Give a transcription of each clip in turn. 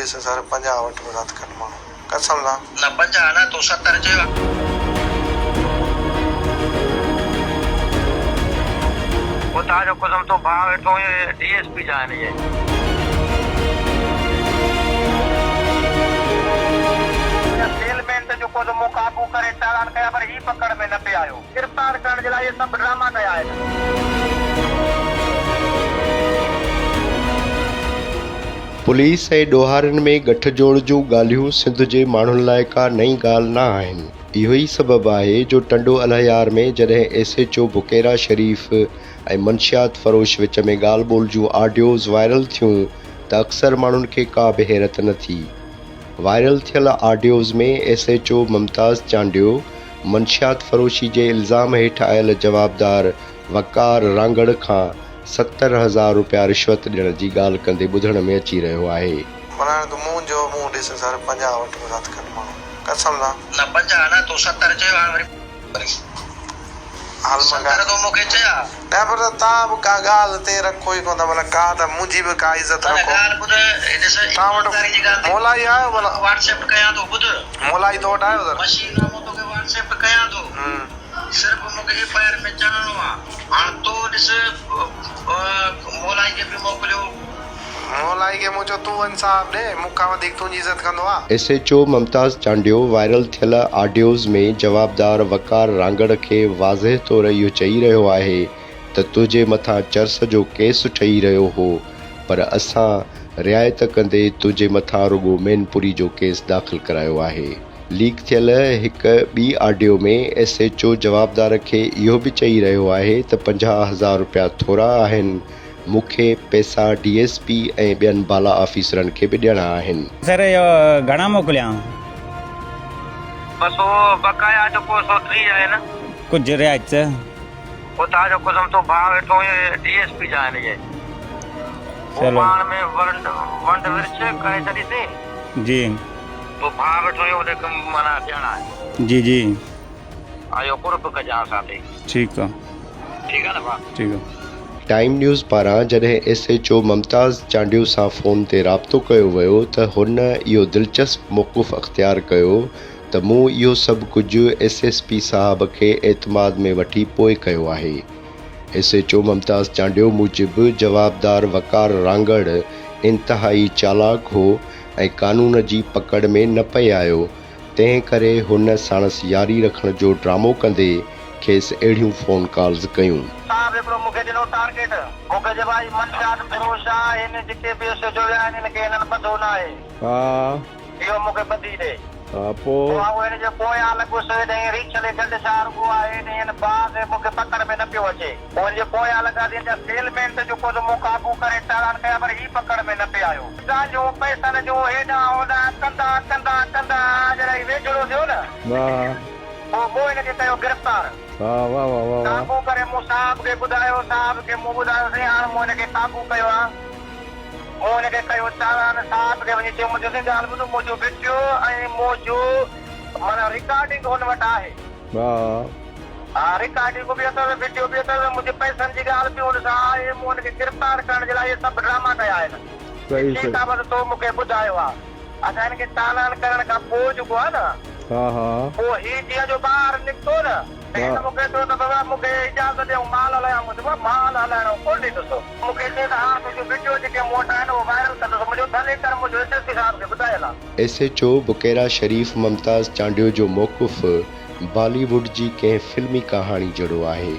ڏس سر 50 وٺ به رات کن ماڻهو قسم سان. نه 50 نه تون 70 چيو آ. خدا جو قسم تون ڀاء ويٺو هئين ڊي ايس پي جا آهن اهي. سيل مين ته جيڪو سو مون قابو ڪري چالان ڪيا پر هي پڪڙ ۾ نه پئي آيو. گرفتار ڪرڻ جي لاء اهي سڀ ڊراما ڪيا آهن. پوليس ۽ ڏوهارين ۾ ڳٺ جوڙ جون ڳالهيون سنڌ جي ماڻهن لاء ڪا نئين ڳالهه نه آهن. اهو ئي سبب آهي جو ٽنڊو الهيار ۾ جڏهن ايس ايڇ او بڪيرا شريف ۽ منشيات فروش وچ ۾ ڳالهه ٻولهه جون آڊيوز وائرل ٿيون ته اڪثر ماڻهن کي ڪا به حيرت نه ٿي. وائرل ٿيل audios ۾ S H O Mumtaz Chandio منشيات فروشي جي الزام هيٺ آيل جوابدار وقار رانگڙ کان 70 هزار رپيا رشوت ڏيڻ جي ڳالهه ڪندي ٻڌڻ ۾ اچي رهيو آهي. معنيٰ تون منهنجو منهن ڏس سر 50 وٺ به رات کن ماڻهو قسم سان. نه 50 نه تون 70 چيو هاڻ وري. هل مان 70 تو مون کي چيا. نه پر تان به ڪا ڳالهه تي رکو ئي ڪونه ٿا معنيٰ ڪا ته منهنجي به ڪا عزت نه نه رکو. ڳالهه ٻڌ هي ڏس تان وٽ ايمانداري جي ڳالهه تي مولائي آيو ڀلا. واٽس ايپ ڪيان ٿو ٻڌ. مولائي تو وٽ آيو سر. بشير نامو توکي واٽس ايپ ڪيان ٿو صرف مون کي ايف I R ۾ چڙهڻو آ هاڻ تو ڏس مولائي کي به موڪليو. مولائي کي مون چيو تون وڃ صاحب ڏي مون کان وڌيڪ تنهنجي عزت ڪندو آ. S H O Mumtaz Chandio viral ٿيل آڊيوز ۾ جوابدار وقار رانگڙ کي واضح طور اهو چئي رهيو آهي ته تنهنجي مٿان چرس جو ڪيس ٺهي رهيو هو پر اسان رعايت ڪندي تنهنجي مٿان رڳو مين پوري جو ڪيس داخل ڪرايو آهي. ليڪ ٿيل هڪ ٻي آڊيو ۾ ايس ايڇ او جوابدار کي اهو به چئي رهيو آهي ته 50 هزار رپيا ٿورا آهن مون کي پئسا ڊي ايس پي ۽ ٻين بالا آفيسرن کي به ڏيڻا آهن. سر اهو گهڻا موڪليان؟ بس اهو بقايا جيڪو سو 30 آهن. ڪجهه رعايت. خدا جو قسم تون ڀاء ويٺو هئين ڊي ايس پي جا آهن اهي. هو پاڻ ۾ ونڊ ونڊ ورڇ ڪري ڇڏيسين. جي. تون ڀاء ويٺو هئين ان کي معنيٰ ڏيڻا آهن. جي جي. اهو قرب ڪجان اسان تي. ٺيڪ آ. ٺيڪ آ نه ڀاء. ٺيڪ آ. ٽائيم نيوز پاران جڏهن S H O Mumtaz Chandio سان فون تي رابطو ڪيو ويو ته هن اهو دلچسپ موقف اختيار ڪيو ته مون اهو سڀ ڪجهه ايس ايس پي صاحب کي اعتماد ۾ وٺي پوء ڪيو آهي. S H O Mumtaz Chandio موجب جوابدار وقار رانگڙ انتهائي چالاڪ هو ۽ قانون جي پڪڙ ۾ نه پئي آيو تنهن ڪري هن ساڻس ياري رکڻ جو ڊرامو ڪندي کيس اهڙيون فون ڪالز ڪيون. صاحب هڪڙو مون کي ڏنو ٽارگيٽ مون کي چيو ڀائي منشيات فروش آ هن جتي به ايس ايڇ او ويا آهن هن کي هنن ٻڌو ناهي اهو مون کي ٻڌي ڏي پوء آئون هن جي پويان لڳس هيڏانهن ريڇلي ڍنڍ شاهه رڳو آهي هيڏانهن هن باغ مون کي پڪڙ ۾ نه پيو اچي. پوء هن جي پويان لڳاسين ته سيل مين ته جيڪو سو مون قابو ڪري چالان ڪيا پر هي پڪڙ ۾ نه پئي آيو. ڳالهيون پئسن جون هيڏانهن هوڏانهن ڪندا ڪندا ڪندا جڏهن هي ويجهڙو ٿيو نه پوء مون هن کي ڪيو گرفتار. قابو ڪري مون صاحب کي ٻڌايو، صاحب کي مون ٻڌايو سائين هاڻ مون هن کي قابو ڪيو آ. مون هن کي ڪيو چالان، صاحب کي وڃي چيو منهنجو سائين ڳالهه ٻڌو منهنجو وڊيو ۽ منهنجو معنيٰ رڪارڊنگ هن وٽ آهي. ها رڪارڊنگ به اٿس وڊيو به اٿس منهنجي پئسن جي ڳالهه به هن سان آهي مون هن کي گرفتار ڪرڻ جي لاء اهي سڀ ڊراما ڪيا آهن ٺيڪ آ بس تو مون کي ٻڌايو آ اسان هن کي چالان ڪرڻ کان پوء جيڪو آ نه پوء هي جيئن جو ٻاهر نڪتو نه ته هن مون کي چيو ته بابا مون کي اجازت ڏي آئون مال هلايان مون چيو بابا مال هلائڻ آئون ڪونه ڏيندس مون کي چيو ته هاڻ تنهنجو وڊيو جيڪي مون وٽ آهن اهو وائرل ڪندس مون چيو ڀلي ڪر منهنجو ايس ايس پي صاحب کي ٻڌايل آ. S H O Bukera Sharif Mumtaz Chandio جو موقف بالي ووڊ جي ڪنهن فلمي ڪهاڻي جهڙو آهي،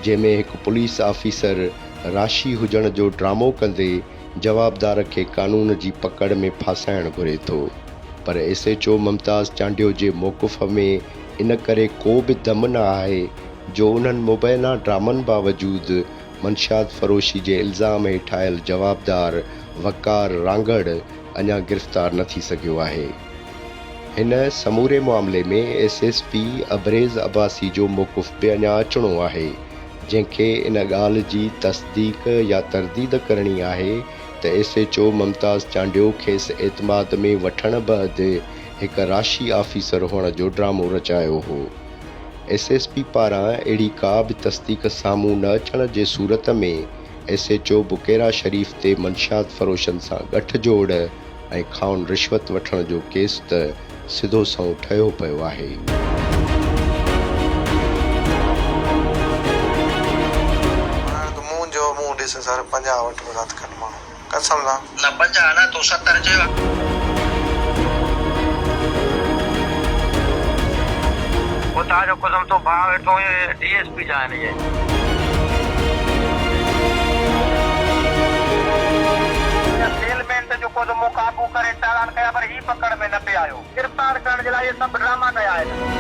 جنهن ۾ هڪ پوليس آفيسر راشي هجڻ جو ڊرامو ڪندي جوابدار کي قانون جي پڪڙ ۾ ڦاسائڻ گهري ٿو. پر S H O Mumtaz Chandio جي موقف ۾ ان ڪري ڪو به دم نه آهي جو انهن مبينا ڊرامن باوجود منشيات فروشي جي الزام هيٺ آيل جوابدار وقار رانگڙ اڃا گرفتار نه ٿي سگهيو آهي. هن سموري معاملي ۾ S S P Abrez Abbasi جو موقف به اڃا اچڻو آهي، جنهن کي ان ڳالهه جي تصديق يا ترديد ڪرڻي آهي ته S H O Mumtaz Chandio کيس اعتماد ۾ وٺڻ بعد هڪ راشي آفيسر هئڻ جو ڊرامو رچايو هو. ايس ايس پي پاران اهڙي ڪا به تصديق سامهون نه اچڻ جي صورت ۾ S H O Bukera Sharif تي منشيات فروشن سان ڳٺ جوڙ، ۽ کانئن رشوت وٺڻ جو ڪيس ته سڌو سنئون ٺهيو پيو آهي. هاڻ تون منهنجو منهن ڏس سر 50 وٺ بس هٿ کن ماڻهو قسم سان. نه 50 نه تون 70 چيو آ. خدا جو قسم تون ڀاء ويٺو آهين ڊي ايس پي جا آهن اهي. سيلمينٽ جو ڪو ته مون قابو ڪري چالان ڪيا پر هي پڪڙ ۾ نه پئي آيو. گرفتار ڪرڻ جي لاء اهي سڀ ڊراما ڪيا آهن.